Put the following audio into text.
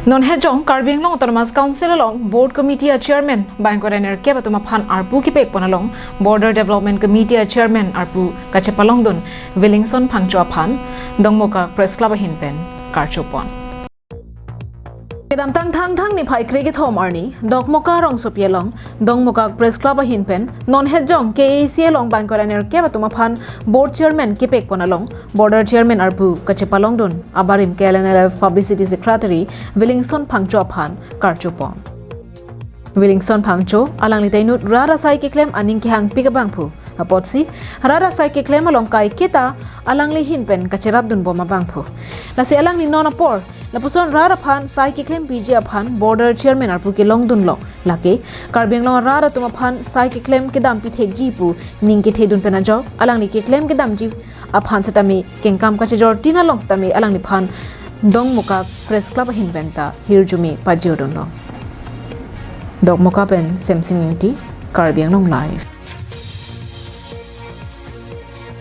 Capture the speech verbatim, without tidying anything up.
Non hejong Karbi Anglong Autonomous Council along Board Committee a Chairman bangkora nerkep atum aphan arpu kepekpon along Border Development Committee a Chairman arpu kachepalongdun Willingson Phangcho aphan Dongmukak Press Club ahin pen karchopon. Kedamtang Thangthang niphai krekethom arni Dokmoka rongsopi along Dongmukak Press Club ahin pen non hejong K A C along bangkora nerkep atum aphan Board Chairman kepekpon along Border Chairman arpu kachepalongdun abarim K L N L F Publicity Secretary Willingson Phangcho aphan karchopon. Willingson Phangcho alangli ta inut rat asai keklem aning kehangpik abangphu. Apotsi rat asai keklem along kaiketa alangli ahin pen kacherapdunbom abangphu. Lasi alangli non apor lapuson rat aphan sai keklempiji aphan Border Chairman arpu kelongdunlo. Lake Karbi Anglong rat atum aphan sai keklem kedampi thekji pu ning kethedun pen ajok alangli keklem kedamji aphan setame kengkam kachejor tin along setame alangliphan Dongmukak Press Club ahin pen ta hirjume pajordunlo. Dokmoka pen Semsing Ingti, Karbi Anglong Live.